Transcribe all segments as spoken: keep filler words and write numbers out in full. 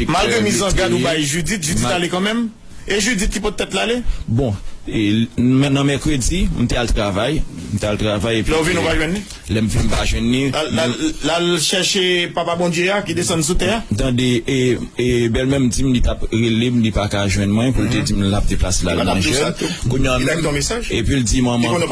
Malgre mizangad ou bay Judith, Judith ale kanmenm? E Judith ki pot tèt la ale? Bon, e, men nan mèkredi, m te al travay. M te al travay epi. Lè w vin, ou pa jwenn li? Lè m vin, m pa jwenn li. L al, l al, l al chèche Papa Bondye a ki desann sou tè a? Tande, e, e bèlmè m di m li t ap rele m, li pa ka jwenn mwen, pou l te di m l ap deplase l al nan jèn. Kounye a menm, epi l di manman.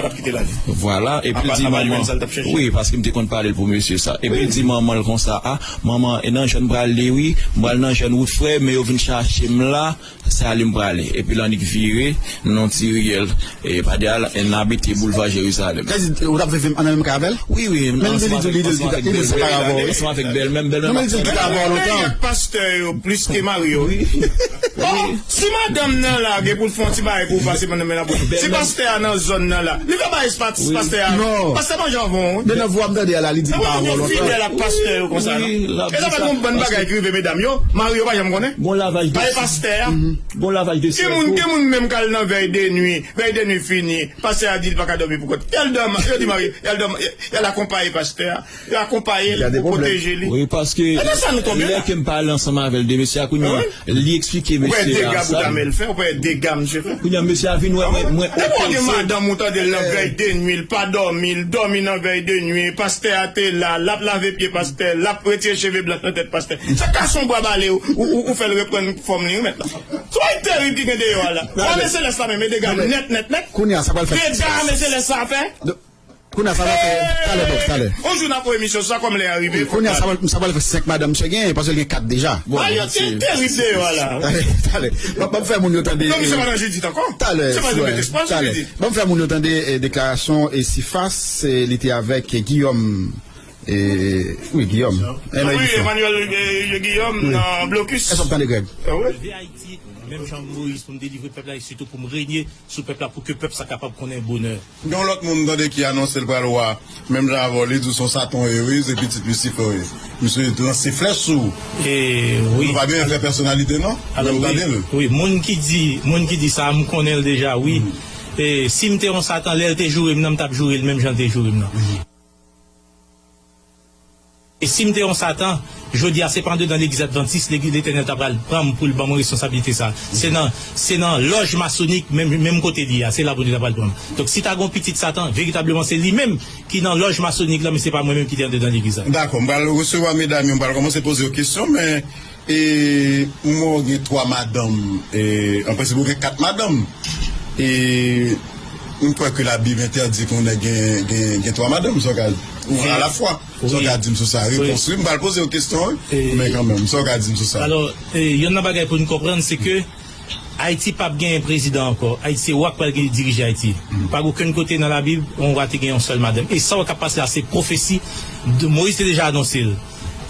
Vwala, epi l di manman. Wi, paske m te konn pale l pou mesye sa. Epi l di manman l konsa, a, manman, e nan jèn m prale wi, m pral nan jèn wout frè, men yo vin chache m la, se ale m prale. Epi l annik vire nan yon ti riyèl, e pa de al, e n abite boulva Jerizalèm. Sa di, ou t ap viv anndan menm kay avè l? Wi, wi, men li di, li di, li di, li di, se pa rapò, wi. Ansanm avèk bèlmè m, bèlmè m ap travay. Pastè yo plis ke mari yo, wi. Bon, si madanm nan la, gen pou l fè yon ti bagay pou ou pase pandan men nan pou. Si pastè a nan zòn nan la, li ka bay espas pastè a. Pastè manje avè w, wi. Men nan vwa m tande a la, li di li pa avè w lontan. Fidèl ak pastè yo konsa, non? E sa fè gon bann bagay ki rive medam yo, mari yo pa janm konnen. Gon lavaj de. Bay pastè a. Gon lavaj de sèvo. Gen moun, gen moun menm k al nan vèy de nwi, vèy de nwi fini, pastè a di li pa ka dòmi pou kont. Y al dòmi, yo di mari, y al dòmi, y al akonpaye pastè a. Yo akonpaye l pou pwoteje li. Wi, paske lè ke m pale ansanm avè l de mesye a, kounye a, li eksplike mesye a sa. Ou wè dega bout a men l fè, ou wè dega mesye fè. Kounye a, mesye a vin wè mwen, mwen opoze. Depi w gen madanm ou tande l nan vèy de nwi, l pa dòmi, l dòmi nan vèy de nwi, pastè a te la, l ap lave pye pastè, l ap retire cheve blanch nan tèt pastè. Sa ka se yon bwa bale ou, ou, ou fè l reprann fòm li, wi, mèt la. Se yon bagay terib ki gen deyò a la. Ame selès la menm, e dega nèt, nèt, nèt. Kounye a, sa pral fè. Dega ame selès la fè. Kounye a sa va fè talè, bòs, talè. On jou n ap fè emisyon sa kòm lè a rive. Kounye a sa va, sa va fè senk madanm misye genyen, paske l gen kat deja. Bon, a, yo te terib deyò a la. Talè, talè. M ap, m ap fè moun yo tande. Non, misye pa nan Judith ankò. Talè, talè. M ap fè moun yo tande, e, deklarasyon, e, Sifas, e, li te avèk, e, Guillaume. E, wi, Guillaume. Wi, Emmanuel, e, Guillaume nan blokis. Èske w ap tande, Greg? Leve Ayiti, menm jan Moyiz pou m delivre pèp la, e sitou pou m renye sou pèp la, pou ke pèp sa kapab konnen bonè. Gen yon lòt moun m tande ki anonse l pral wa, menm jan avè w, li di w se yon satan w ye wi, se pitit Lisifè w ye. Misye lanse flèch sou ou. E, wi. Nou pa bezwen fè pèsonalite non, men m tande l. Wi, moun ki di, moun ki di sa, m konnen l deja, wi. E si m te yon satan, lè l te joure m nan, m t ap joure l menm jan l te joure m nan. E si m te yon satan, jodi a se pa andedan legliz advantis Letènèl ta pral pran m pou l ban mwen responsablite sa. Se nan, se nan lòj masonik, menm, menm kote li a, se la Bondye ta pral pran m. Donk, si ta gon pitit satan, veritableman se li menm ki nan lòj masonik la, men se pa mwen menm ki te andedan legliz la. Dakò, m pral resevwa medam yo, m pral kòmanse poze yo kesyon, men E, m wè w gen twa madanm, e, an prensip, ou gen kat madanm. E, m kwè ke Labib entèdi ke yon nèg gen, gen, gen twa madanm, sa w ka, ou alafwa. Sa w ka di m sou sa? Repons, wi, m pral poze w kesyon, wi, men kanmenm, sa w ka di m sou sa? Alò, e, yonn nan bagay pou n konprann, se ke Ayiti p ap genyen prezidan ankò. Ayiti se wa k pral gen, dirije Ayiti. Pa gen okenn kote nan Labib yon wa te gen yon sèl madanm. E sa w wè k ap pase la, se pwofesi. De, Moyiz te deja anonse l.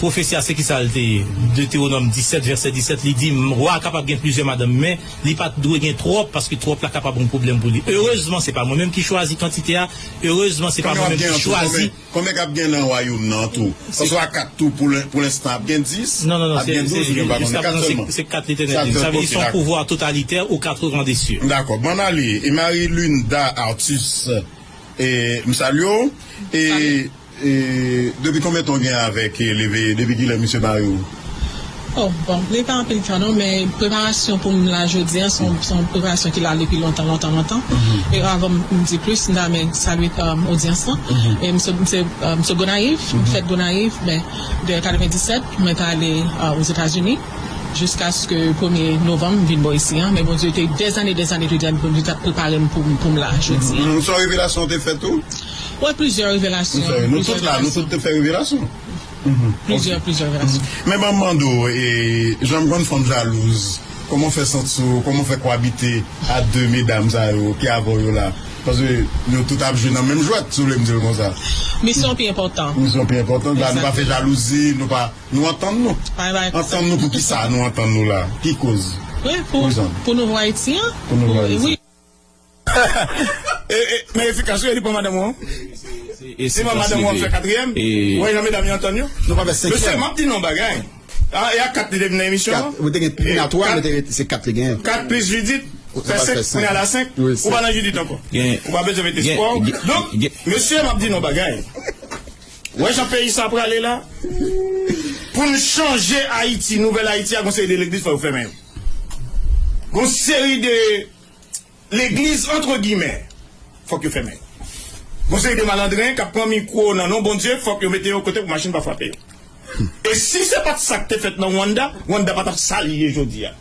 Pwofesi a, se kisa l te ye? Detewonòm disèt, vèsè disèt, li di, wa a kapab gen plizyè madanm, men li pa t dwe gen twòp, paske twòp la kapab yon pwoblèm pou li. Erezman, se pa mwen menm ki chwazi kantite a. Erezman, se pa mwen menm ki chwazi. Konbyen k ap gen nan wayòm nan tou? Paske a kat tou, pou lenstan, ap gen dis, ap gen douz, oubyen pa konnen, kat sèlman. Se kat Letènèl di. Sa vle di se yon pouvwa totalitè ou katrevan de sye. Dakò, m ann ale. E Marie Linda Artus, e, m salye w. E, e depi konbyen tan w gen avèk, e, Leve, depi kilè misye mare w? Oh, bon, li pa anpil tan non, men preparasyon pou m la jodi a, se yon, se yon preparasyon ki la depi lontan, lontan, lontan. E avan m di plis, m ta renmen salye, um, odyans lan. E m se, m se, um, m se Gonayiv, m fèt Gonayiv, men de katrevenndisèt, mwen t ale, uh, Ozetazini, jiskaske premye novanm, m vin bò isi a. Men Bondye te dèzane, dèzane, te di pou m, pou l prepare m pou, pou m la jodi a. Yon revelasyon te fèt ou? Wi, plizyè revelasyon. Nou tout la, nou tout te fè revelasyon. Plizyè, plizyè relasyon. Men ban m mande w, e, jan m konn fanm jalouz, kòman w fè santi w, kòman w fè kowabite a de medam sa yo ki avè w yo la? Paske yo tout ap jwe nan menm jwèt, si w vle m di l konsa. Misyon pi enpòtan. Misyon pi enpòtan. La, nou pa fè jalouzi, nou pa, nou antann nou. Antann nou pou kisa nou antann nou la? Ki koz? Wi, pou, pou nouvo Ayiti an. Pou nouvo Ayiti. Wi. E, e, men efikas, wi, li pran madanm ou an. Se, se, se, se pa madanm ou an fè katriyèm. Ou wè jan medam yo antann yo. Nou pa fè senkyèm. Mesye, m ap di nou yon bagay. A, e a kat li te vin nan emisyon an. Ou te gen, li gen twa, men se kat li genyen. Kat plis Judith, fè senk, kounye a la senk. Ou pa nan Judith ankò. Ou pa bezwen mete espwa w. Donk, mesye, m ap di nou yon bagay. Wè jan peyi sa prale la? Pou n chanje Ayiti, nouvèl Ayiti a, gon seri de legliz fò yo fèmen yo. Gon seri de legliz, antre gimè, fòk yo fèmen yo. Gon seri de malandren k ap pran mikwo nan non Bondye, fòk yo mete yo kote pou machin pa frape yo. E si se pa t sa k te fèt nan Rwanda, Rwanda pa t ap sa li ye jodi a.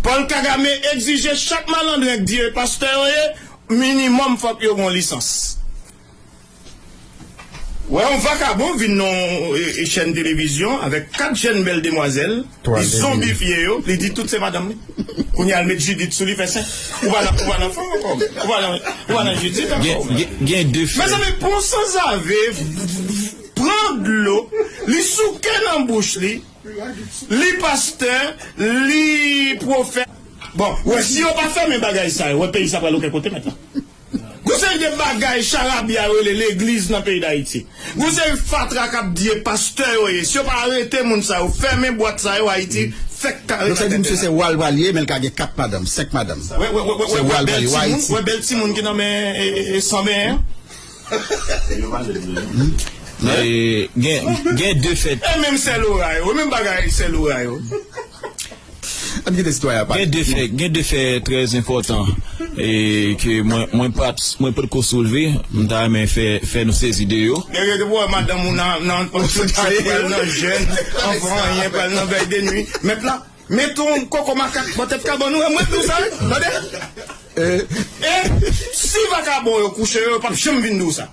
Paul Kagame egzije chak malandren k di yo pastè yo ye, minimòm fòk yo gon lisans. Wè yon vakabon vin nan e, e, chèn televizyon avèk kat jèn bèl demwazèl, li zonbifye yo, li di tout se madanm li. Kounye a l met Judith sou li, fè senk. Ou pa nan, ou pa nan fanm ankò. Ou pa nan, ou pa nan Judith ankò. Gen, gen, gen de fè. Mezanmi, pran sanzave, pran dlo, li souke nan bouch li, li pastè, li pwofèt. Bon, wè, si yo pa fèmen bagay sa yo, wè, peyi sa pral okenn kote mentnan. Gon seri de bagay charabya yo rele legliz nan peyi Dayiti. Gon seri fatra k ap di e pastè yo ye. Si yo pa arete moun sa yo, fèmen bwat sa yo, Ayiti fèk kare. Donk, sa di misye se wa l pral ye, men l ka gen kat madanm, senk madanm. Wè, wè, wè, wè, wè, wè bèl timoun, wè bèl timoun ki nan men, e, e, e, san benyen an. E, gen, gen de fèt. E menm sè Lora yo, menm bagay sè Lora yo. Ann kite sitwayen ap pale. Gen de fè, gen de fè trè enpòtan, e, ke mwen, mwen pa t, mwen potko soulve, m ta renmen fè, fè nou sezi de yo. Gen de fwa madanm ou nan, nan, nan jèn, anvan anyen, pral nan vèy de nwi. Mèt la, met yon koko makak bò tèt kabann ou, e mwen di w sa, wi. Tande? E si vakabon yo kouche yo, yo p ap janm vin di w sa.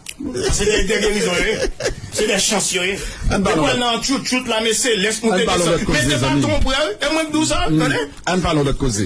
Se de, de gerizon yo ye. Se de chans yo ye. Yo pral nan tchout tchout, lame selès, moute desann. Mete baton prè, wi. E mwen k di w sa, tande? Ann pale yon lòt koze.